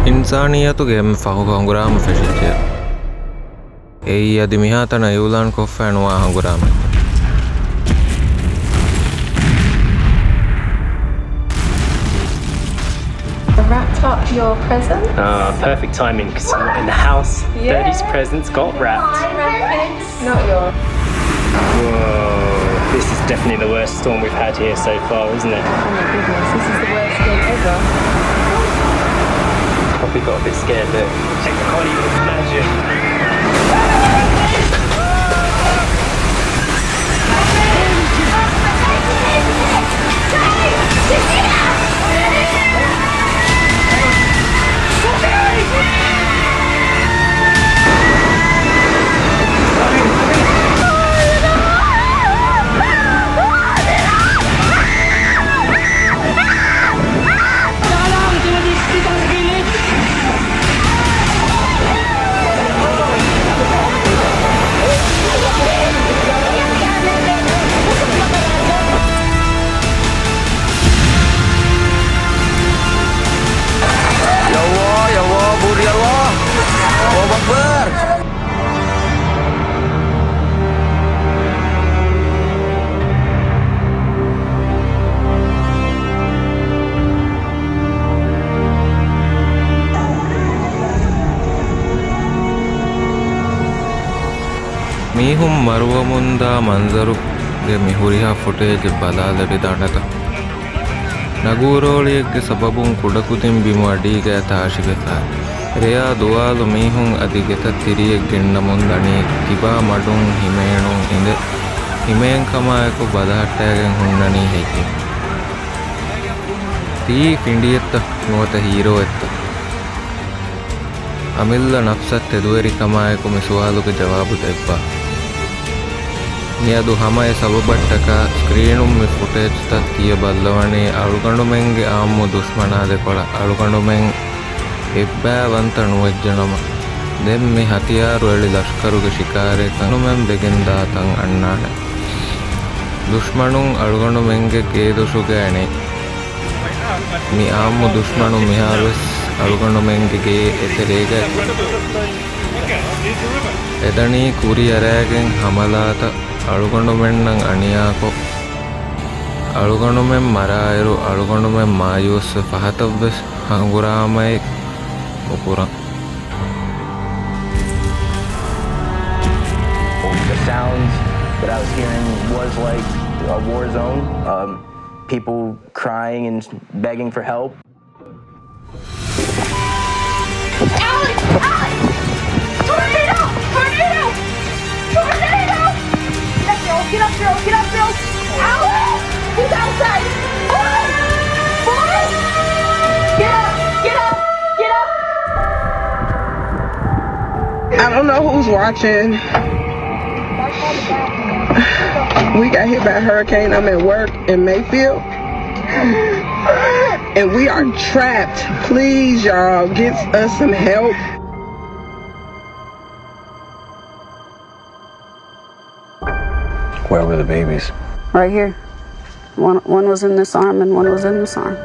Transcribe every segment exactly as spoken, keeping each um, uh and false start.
އިންސާނިއްޔަތުގެ އެންމެ ފަހު ހަނގުރާމަ ފެށިއްޖެ. އެއީ އަދި މިހާތަނަށް އިއުލާން ކޮށްފައި ނުވާ ހަނގުރާމަ. Wrapped up your presents. Ah, perfect timing 'cause I'm not in the house. Yeah. Birdie's presents got wrapped. Hi, Rabbit. Not yours. Whoa, this is definitely the worst storm we've had here so far, isn't it? Oh my goodness, this is the worst storm ever. Probably got a bit scared, but I can't even imagine. يا الله، يا الله، بور يا الله. الله أكبر. މީހުން މަރުވަމުންދާ މަންޒަރުގެ މި ހުރިހާ ފުޓޭޖެއް ބަލާލަޑިދާނެތަ؟ ނަގޫރޯޅިއެއްގެ ސަބަބުން ކުޑަކުދިން ބިމު އަޑީގައި ތާށިވެފަ. ރެޔާ ދުވާލު މީހުން އަދި ގެތައް ތިރިއެއް ގެންނަމުން ދަނީ ތިބާ މަޑުން ހިމޭނުން އިނދެ، ހިމޭންކަމާއެކު ބަލަހައްޓައިގެން ހުންނަނީ ހެއްޔެވެ؟ ތިއީ ފިނޑިއެއްތަ ނުވަތަ ހީރޯއެއްތަ؟ އަމިއްލަ ނަފްސަށް ތެދުވެރިކަމާއެކު މި ސުވާލުގެ ޖަވާބު ދެއްވާ. މިއަދު ހަމަ އެ ސަބަބަށްޓަކާ ސްކްރީނުން މި ފުޓޭޖްތައް ތިޔަ ބައްލަވަނީ އަޅުގަނޑުމެންގެ އާއްމު ދުޝްމަނާ ދެކޮޅަށް. އަޅުގަނޑުމެން އެއްބައިވަންތަ ނުވެއްޖެނަމަ، ދެން މި ހަތިޔާރު އެޅި ލަޝްކަރުގެ ޝިކާރައެއް އަޅުގަނޑުމެން ވެގެން ދާތަން އަންނާނެ. ދުޝްމަނުން އަޅުގަނޑުމެންގެ ގޭދޮށުގައި ނެތް. މި އާއްމު ދުޝްމަނުން މިހާރުވެސް އަޅުގަނޑުމެންގެ ގޭ އެތެރޭގައި އެދަނީ ކުރިއަރައިގެން ހަމަލާތައް އަޅުގަނޑުމެންނަށް އަނިޔާކޮށް، އަޅުގަނޑުމެން މަރާއިރު އަޅުގަނޑުމެން މާޔޫސްވެ ފަހަތަށްވެސް ހަނގުރާމައެއް ނުކުރަން. The sounds that I was hearing was like a war zone. Um, people crying and begging for help. Alex! Alex! Tornado! Tornado! Tornado! Get up, girl! Get up, girl! Get up, girl! Alex! He's outside! Boy! Boy! Get up! Get up! Get up! I don't know who's watching. We got hit by a hurricane. I'm at work in Mayfield. And we are trapped. Please, y'all, get us some help. Where were the babies? Right here. One, one was in this arm and one was in this arm.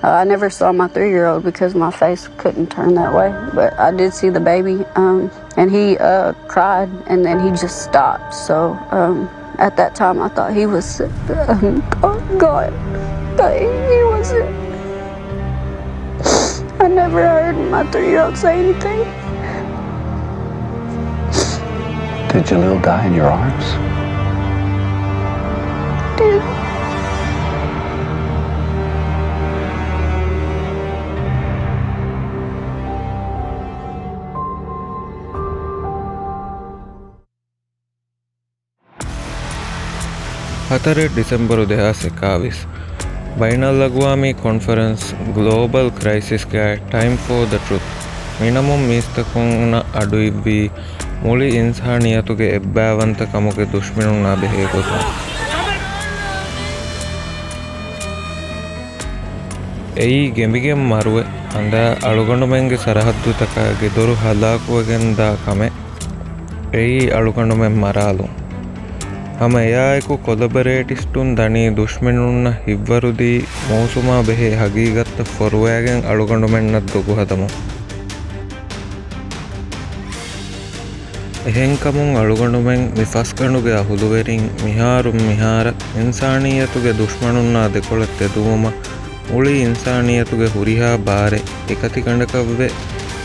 Uh, I never saw my three-year-old because my face couldn't turn that way, but I did see the baby, um, and he, uh, cried, and then he just stopped. So, um, at that time, I thought he was, um, gone, but he wasn't. I never heard my three-year-old say anything. Did Jalil die in your arms? Did. ހަތަރެއް ޑިސެމްބަރު ދެހާސް އެކާވީސް، ބައިނަލްއަގްވާމީ ކޮންފަރެންސް ގްލޯބަލް ކްރައިސިސްގައި Time for the Truth މިނަމުން މީސްތަކުންނަށް އަޑުއިއްވީ، މުޅި އިންސާނިއްޔަތުގެ އެއްބައިވަންތަ ކަމުގެ ދުޝްމަނުންނާ ބެހޭ ގޮތުން. އެއީ ގެނބިގެން މަރުވެ، އަނދާ އަޅުގަނޑުމެންގެ ސަރަހައްދުތަކާ ގެދޮރު ހަލާކުވެގެންދާ ކަމެއް. އެއީ އަޅުގަނޑުމެން މަރާލުން. ހަމަ އެއާއެކު ކޮލަބަރޭޓިސްޓުން ދަނީ ދުޝްމަނުންނަށް ހިތްވަރުދީ މޫސުމާ ބެހޭ ހަގީގަތްތައް ފޮރުވައިގެން އަޅުގަނޑުމެންނަށް ދޮގު ހަދަމުން. އެހެންކަމުން އަޅުގަނޑުމެން މި ފަސްގަނޑުގެ އަހުލުވެރިން މިހާރުން މިހާރަށް އިންސާނިއްޔަތުގެ ދުޝްމަނުންނާ ދެކޮޅަށް ތެދުވުމަށް މުޅި އިންސާނިއްޔަތުގެ ހުރިހާ ބާރެއް އެކަތިގަނޑަކަށްވެ،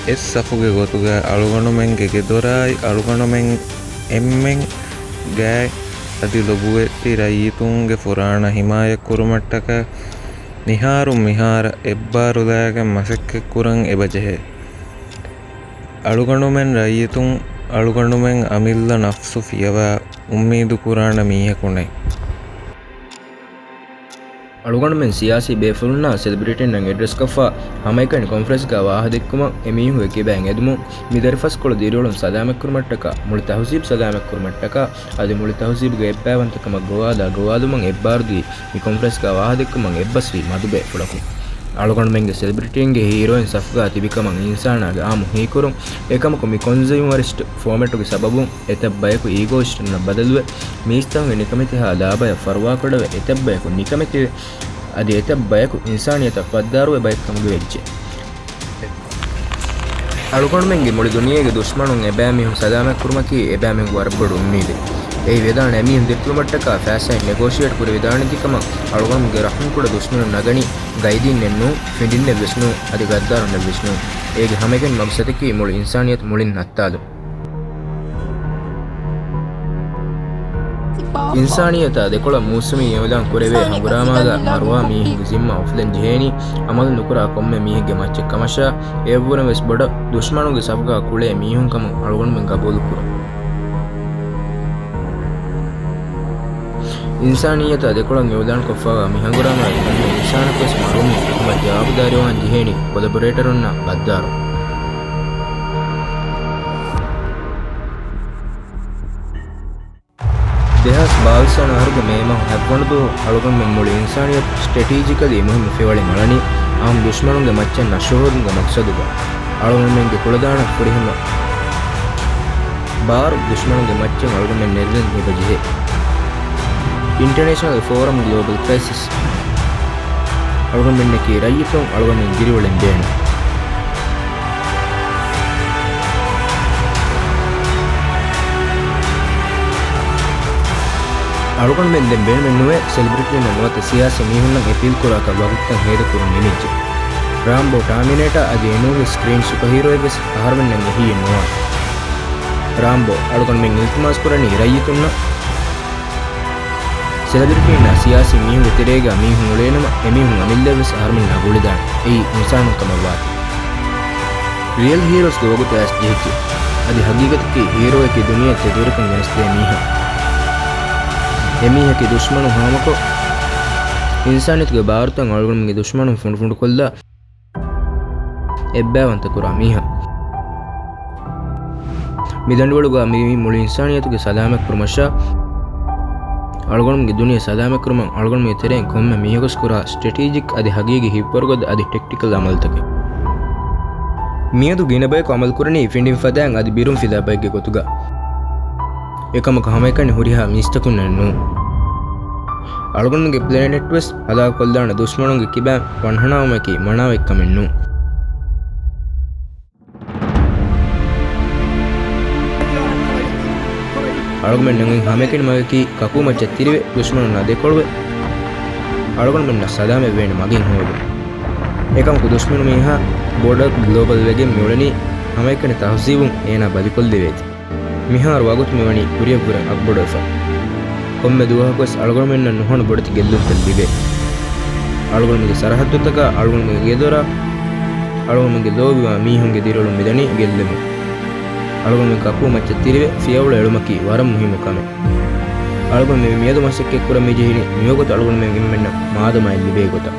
އެއް ސަފުގެ ގޮތުގަ އަޅުގަނޑުމެންގެ ގެދޮރާއި އަޅުގަނޑުމެން އެންމެން ގާތް އަދި ލޮބުވެތި ރައްޔިތުންގެ ފުރާނަ ހިމާޔަތްކުރުމަށްޓަކާ މިހާރުން މިހާރަށް އެއްބާރުލައިގެން މަސައްކަތްކުރަން އެބަޖެހޭ. އަޅުގަނޑުމެން ރައްޔިތުން، އަޅުގަނޑުމެން އަމިއްލަ ނަފްސު ފިޔަވާ އުއްމީދުކުރާނެ މީހަކު ނެތް. އަޅުގަނޑުމެން ސިޔާސީ ބޭފުޅުންނާ ސެލެބްރިޓީންނަށް އެޑްރެސްކޮށްފަ ހަމައެކަނި ކޮންފަރެންސްގަ ވާހަ ދެއްކުމަށް އެމީހުންގެ ކިބައިން އެދުމުން މި ދަރިފަސްކޮޅު ދިރިއުޅުން ސަލާމަތްކުރުމަށްޓަކާ، މުޅި ތަހުޒީބު ސަލާމަތްކުރުމަށްޓަކާ އަދި މުޅި ތަހުޒީބުގެ އެއްބައިވަންތަކަމަށް ގޮވާލާ ގޮވާލުމަށް އެއްބާރުދީ މި ކޮންފަރެންސްގަ ވާހަ ދެއްކުމަށް އެއްބަސްވި މަދުބޭފުޅަކު. އަޅުގަނޑުމެންގެ ސެލެބްރިޓީންގެ ހީރޯއިން ސަފުގަ ތިބިކަމަށް އިންސާނާގެ އާއްމު ހީކުރުން، އެކަމަކު މި ކޮންޒިއުމަރިސްޓް ފޯމެޓުގެ ސަބަބުން އެތައް ބަޔަކު އީގޯއިސްޓުންނަށް ބަދަލުވެ، މީސްތަކުންގެ ނިކަމެތިހާ ލާބަޔަށް ފަރުވާކުޑަވެ، އެތައް ބަޔަކު ނިކަމެތިވެ، އަދި އެތައް ބަޔަކު އިންސާނިއްޔަތަށް ފައްދާރުވެ ބައެއް ކަމުގަ ވެއްޖެ. އަޅުގަނޑުމެންގެ މުޅި ދުނިޔޭގެ ދުޝްމަނުން އެބައިމީހުން ސަލާމަތްކުރުމަކީ އެބައިމީހުންގެ ވަރަށް ބޮޑު އުއްމީދެއް. އެއީ ވެދާނެ އެމީހުން ދެއްކުރުމަށްޓަކާ ފައިސާއިން ނެގޯޝިއޭޓް ކުރެވިދާނެތީކަމަށް. އަޅުގަނޑުމެންގެ ރަޙުމްކުޑަ ދުޝްމަނުން ނަގަނީ ގައިދީންނެއް ނޫން، ފިނޑިންނެއްވެސް ނޫން، އަދި ގައްދާރުންނެއްވެސް ނޫން. އޭގެ ހަމައެކަނި މަގްސަދަކީ މުޅި އިންސާނިއްޔަތު މުޅިން ނައްތާލުން. އިންސާނިއްޔަތާ ދެކޮޅަށް މޫސުމީ އިއުލާން ކުރެވޭ ހަނގުރާމާގަ މަރުވާ މީހުންގެ ޒިންމާ އުފުލަން ޖެހޭނީ، އަމަލު ނުކުރާ ކޮންމެ މީހެއްގެ މައްޗަށް ކަމަށާ، އެއަށްވުރެން ވެސް ބޮޑަށް ދުޝްމަނުންގެ ސަފުގަ ކުޅޭ މީހުން ކަމުން އަޅުގަނޑުމެން ގަބޫލުކުރަން. އިންސާނިއްޔަތާ ދެކޮޅަށް އިއުލާންކޮށްފައިވާ މި ހަނގުރާމާގެ ކޮންމެ އިންސާނަކުވެސް މަރުވުމުން އެކަމަށް ޖަވާބުދާރީވާން ޖެހޭނީ ކޮލަބޮރޭޓަރުންނާ ޣައްދާރުން. ދެހާސް ބާވީސް ވަނަ އަހަރުގެ މޭ މަހު ހަތްވަނަ ދުވަހު އަޅުގަނޑުމެން މުޅި އިންސާނިއްޔަތު ސްޓްރެޓީޖިކަލީ މުހިއްމު ފިޔަވަޅެއް އަޅަނީ އާއްމު ދުޝްމަނުންގެ މައްޗަށް ނަށުހޯދުމުގެ މަޤްޞަދުގަ. އަޅުގަނޑުމެންގެ ކުޅަދާނަ ފުރިހަމަ ބާރު ދުޝްމަނުންގެ މައްޗަށް އަޅުގަނޑުމެން ނެރެދެން އެބަޖެހޭ. އިންޓަރނޭޝަނަލް ފޯރަމް ގްލޯބަލް ކްރައިސިސް. އަޅުގަނޑުމެންނަކީ ރައްޔިތުން އަޅުގަނޑުމެން ދިރިއުޅެން ބޭނުން. އަޅުގަނޑުމެން ދެން ބޭނުމެއް ނުވޭ ސެލެބްރިޓީންނަށް ނުވަތަ ސިޔާސީ މީހުންނަށް އެޕީލް ކުރާކަށް ވަގުތުތައް ހޭދަކުރުން ނިމިއްޖެ. ރާމްބޯ، ޓާމިނޭޓާ އަދި އެނޫންގެ ސްކްރީން ސުޕަހީރޯއެއްވެސް އަހަރުމެންނަށް އެހީއެއް ނުވާނެ. ރާމްބޯ، އަޅުގަނޑުމެން އިލްތިމާސް ކުރަނީ ރައްޔިތުންނަށް ސެލެބްރިޓީންނާ ސިޔާސީ މީހުންގެ ތެރޭގަ މީހުން އުޅޭނަމަ، އެމީހުން އަމިއްލައަށްވެސް އަހަރުމެންނާ ގުޅިދާނެ. އެއީ އިންސާނުން ކަމަށްވާތީ. ރިއަލް ހީރޯސްގެ ވަގުތު އައިސް ޖެހިއްޖެ. އަދި ހަގީގަތަކީ ހީރޯއަކީ ދުނިޔެއަށް ތެދުވެރިކަން ގެނެސްދޭ މީހެއް. އެމީހަކީ ދުޝްމަނު ހާމަކޮށް، އިންސާނިއްޔަތުގެ ބާރުތައް އަޅުގަނޑުމެންގެ ދުޝްމަނުން ފުނޑުފުނޑުކޮށްލާ، އެއްބައިވަންތަކުރާ މީހާ. މި ދަނޑުވަޅުގަ މި މުޅި އިންސާނިއްޔަތުގެ ސަލާމަތްކުރުމަށާ، އަޅުގަނޑުމެންގެ ދުނިޔެ ސަލާމަތްކުރުމަށް އަޅުގަނޑުމެންގެ ތެރެއިން ކޮންމެ މީހަކުވެސް ކުރާ ސްޓްރެޓީޖިކް އަދި ހަގީގީ ހިތްވަރުގަދަ އަދި ޓެކްޓިކަލް އަމަލުތަކެއް. މިއަދު ގިނަ ބަޔަކު އަމަލުކުރަނީ ފިނޑިން ފަދައިން އަދި ބިރުން ފިލާ ބައެއްގެ ގޮތުގަ. އެކަމަކު ހަމައެކަނި ހުރިހާ މީސްތަކުންނެއް ނޫން. އަޅުގަނޑުމެންގެ ޕްލޭނެޓްވެސް ހަލާކުކޮށްލާނެ ދުޝްމަނުންގެ ކިބައިން ވަންހަނާވުމަކީ މަނާވެއްކަމެއް ނޫން. އަޅުގަނޑުމެންނަށް އޮތް ހަމައެކަނި މަގަކީ ކަކޫ މައްޗަށް ތިރިވެ، ދުޝްމަނުންނާ ދެކޮޅުވެ، އަޅުގަނޑުމެންނަށް ސަލާމަތްވޭނެ މަގެއް ހޯދުން. އެކަމަކު ދުޝްމަނު މީހާ ބޮޑަށް ގްލޯބަލް ވެގެން މިއުޅެނީ ހަމައެކަނި ތަހުޒީބުން އޭނާ ބަލިކޮށްލެވޭތީ. މިހާރު ވަގުތު މިވަނީ ކުރިއަށްވުރެން އަގުބޮޑުވެފަ. ކޮންމެ ދުވަހަކުވެސް އަޅުގަނޑުމެންނަށް ނުހަނު ބޮޑެތި ގެއްލުންތައް ލިބޭ. އަޅުގަނޑުމެންގެ ސަރަހައްދުތަކާ، އަޅުގަނޑުމެންގެ ގެދޮރާ، އަޅުގަނޑުމެންގެ ލޯބިވާ މީހުންގެ ދިރިއުޅުން މިދަނީ ގެއްލެމުން. އަޅުގަނޑުމެން ކަކޫ މައްޗަށް ތިރިވެ ފިޔަވަޅު އެޅުމަކީ ވަރަށް މުހިއްމު ކަމެއް. އަޅުގަނޑުމެން މިއަދު މަސައްކަތްކުރަން މިޖެހެނީ މިވަގުތު އަޅުގަނޑުމެން އެންމެންނަށް މާދަމާއެއް ލިބޭ ގޮތަށް.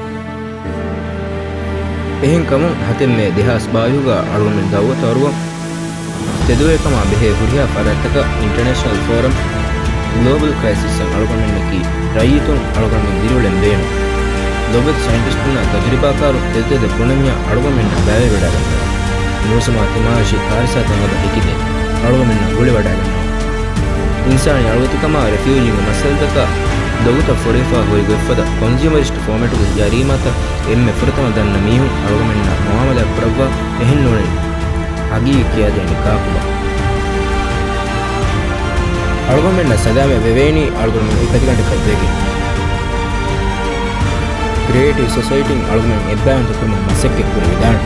އެހެންކަމުން ހަތެއް މޭ ދެހާސް ބާވީހުގަ އަޅުގަނޑުމެން ދައުވަތު އަރުވަން ތެދުވެ ކަމާ ބެހޭ ހުރިހާ ފަރާތްތަކަށް އިންޓަރނޭޝަނަލް ފޯރަމް ގްލޯބަލް ކްރައިސިސްއަށް އަޅުގަނޑުމެންނަކީ ރައްޔިތުން އަޅުގަނޑުމެން ދިރިއުޅެން ބޭނުން. ލޮބުވެތި ސައިންޓިސްޓުންނާ ތަޖުރިބާކާރު ތެދުތެދެއް ބުނަންޏާ އަޅުގަނޑުމެންނާ ބައިވެރިވެވަޑައިގަންނަވާ. މޫސުމާ ތިމާވެށި ކާރިސާތައް އެބަ ހެކިދޭ އަޅުގަނޑުމެންނާ ގުޅިވަޑައިގަންނަވާ. އިންސާނީ އަޅުވެތިކަމާ ރެފިއުޖީންގެ މައްސަލަތަކާ ދޮގުތައް ފޮޑިވެފާ ހުރި ގޮތްފަދަ ކޮންޒިއުމަރިސްޓް ފޯމެޓުގެ ޖަރީމާތައް އެންމެ ފުރަތަމަ ދަންނަ މީހުން އަޅުގަމެންނާ މުއާމަލާތް ކުރައްވާ އެހެން ނޫނީ ހަގީގީ ކިޔާދޭނީ ކާކުބާ؟ އަޅުގަނޑުމެންނަށް ސަލާމަތް ވެވޭނީ އަޅުގަނޑުމެން އެކަތިގަނޑަކަށް ވެގެން. ކްރިއޭޓިވް ސޮސައިޓީން އަޅުގަނޑުމެން އެއްބައިވަންތަ ކުރުމަށް މަސައްކަތް ކުރެވިދާނެ.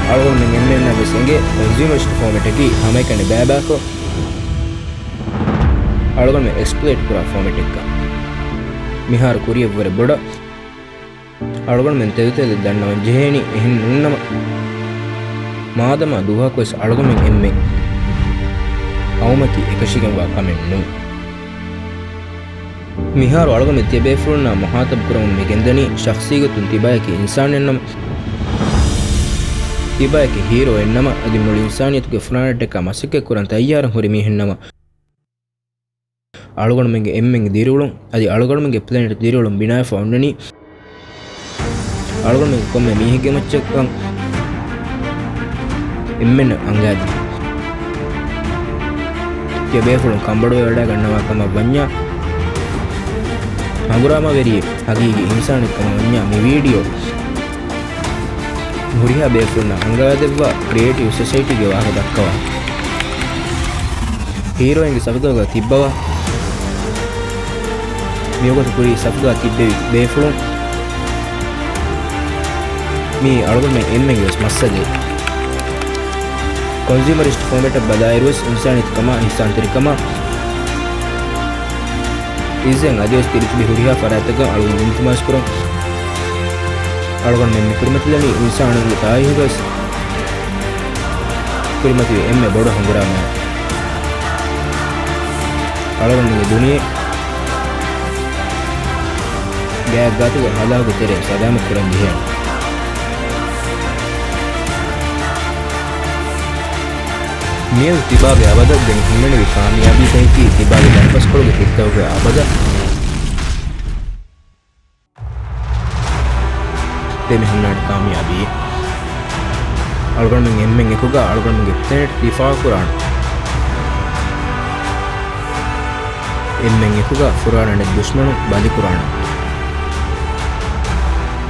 އަޅުގަނޑުމެން އެންމެންނަށް ވެސް އެނގޭ ކޮންސިއުމަރިސްޓް ފޯމެޓަކީ ހަމައެކަނި ބައިބައިކޮށް، އަޅުގަނޑުމެން އެކްސްޕްލޮއިޓް ކުރާ ފޯމެޓެއްކަން. މިހާރު ކުރިއަށްވުރެ ބޮޑަށް އަޅުގަނޑުމެން ތެދުތެދެއް ދަންނަވަން ޖެހޭނީ. އެހެން ނޫންނަމަ، މާދަމާ ދުވަހަކުވެސް އަޅުގަނޑުމެން އެންމެން އައުމަކީ އެކަށީގެންވާ ކަމެއް ނޫން. މިހާރު އަޅުގަނޑުމެން ތިޔަބޭފުޅުންނާ މުހާތަބު ކުރަމުން މި ގެންދަނީ ޝަޚްސީގޮތުން ތިބާޔަކީ އިންސާނެއްނަމަ، ތިބާޔަކީ ހީރޯއެއްނަމަ، އަދި މުޅި އިންސާނިއްޔަތުގެ ފުރާނައަށްޓަކާ މަސައްކަތްކުރަން ތައްޔާރަށް ހުރި މީހެއްނަމަ، އަޅުގަނޑުމެންގެ އެންމެންގެ ދިރިއުޅުން އަދި އަޅުގަނޑުމެންގެ ޕްލެނެޓް ދިރިއުޅުން ބިނާވެފަ އޮންނަނީ އަޅުގަނޑުމެންގެ ކޮންމެ މީހެއްގެ މައްޗަށްކަން އެންމެންނަށް އަނގައިދިން. ތިޔަބޭފުޅުން ކަންބޮޑުވެވަޑައިގަންނަވާ ކަމަށް ވަންޏާ، ހަނގުރާމަވެރިއެއް ހަގީގީ އިންސާނެއްކަމަށް ވަންޏާ، މި ވީޑިއޯ ހުރިހާ ބޭފުޅުންނަށް އަންގަވާދެއްވާ ކްރިއޭޓިވް ސޮސައިޓީގެ ވާހަކަ ދައްކަވާ. ހީރޯއިންގެ ސަފުގަ ތިއްބަވާ. މިވަގުތު ކުރީ ސަފުގަ ތިއްބެވި ބޭފުޅުން. މީ އަޅުގަނޑުމެން އެންމެންގެ ވެސް މައްސަލައެއް. ކޮންސިއުމަރިސްޓް ފޯމެޓަށް ބަލާއިރުވެސް އިންސާނިއްޔަތުކަމާ، އިންސާންތެރިކަމާ، އިއްޒަތް އަދިވެސް ތިރިތިބި ހުރިހާ ފަރާތްތަކަށް އަޅުގަނޑު އިލްތިމާސް ކުރަން. އަޅުގަނޑުމެން މި ކުރިމަތިލަނީ އިންސާނުންގެ ތާރީހުގަވެސް ކުރިމަތިވި އެންމެ ބޮޑު ހަނގުރާމައެއް. އަޅުގަނޑުގެ ދުނިޔެ ގާތްގާތުގެ ހަލާކުގެ ތެރެއިން ސަލާމަތް ކުރަން ޖެހޭނެ. މިއަދު ތިބާގެ އަބަދަށް ދެން ހިމެނެވި ކާމިޔާބީތަކަކީ ތިބާގެ ދަންފަސްކޮޅުގެ ހިތްތަކުގެ އަބަދަށް ދެމިހުންނާނެ ކާމިޔާބީ. އަޅުގަނޑުމެން އެންމެން އެކުގަ އަޅުގަނޑުމެންގެ ޕްލެނެޓް ދިފާޢު ކުރާނަން. އެންމެން އެކުގަ ފުރާނަނެ ދުޝްމަނުން ބަލިކުރާނަން.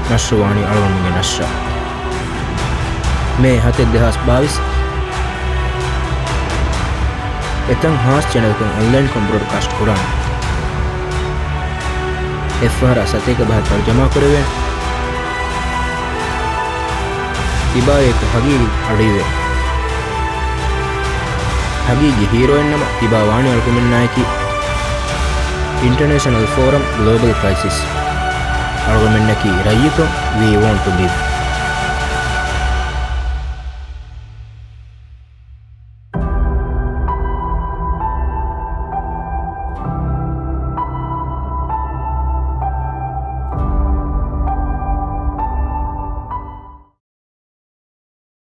ނަޝްރު ވާނީ އަޅުގަނޑުމެންގެ ނަޝްރަށް. މޭ ހަތެއް ދެހާސް ބާވީސް. އެތަން ހާސް ޗެނަލްކުން އޮންލައިންކޮށް ބްރޯޑްކާސްޓް ކުރާނެ. އެއްފަހަރާ ސަތޭކަ ބަހަށް ތަރުޖަމާ ކުރެވޭނެ. ތިބާއެކު ހަގީގީ އަޑުއިވޭ. ހަގީގީ ހީރޯއެއްނަމަ، ތިބާ ވާނީ އަޅުގަމެންނާއެކީ. އިންޓަރނޭޝަނަލް ފޯރަމް ގްލޯބަލް ކްރައިސިސް. އަޅުގަމެންނަކީ ރައްޔިތުން، we want to live.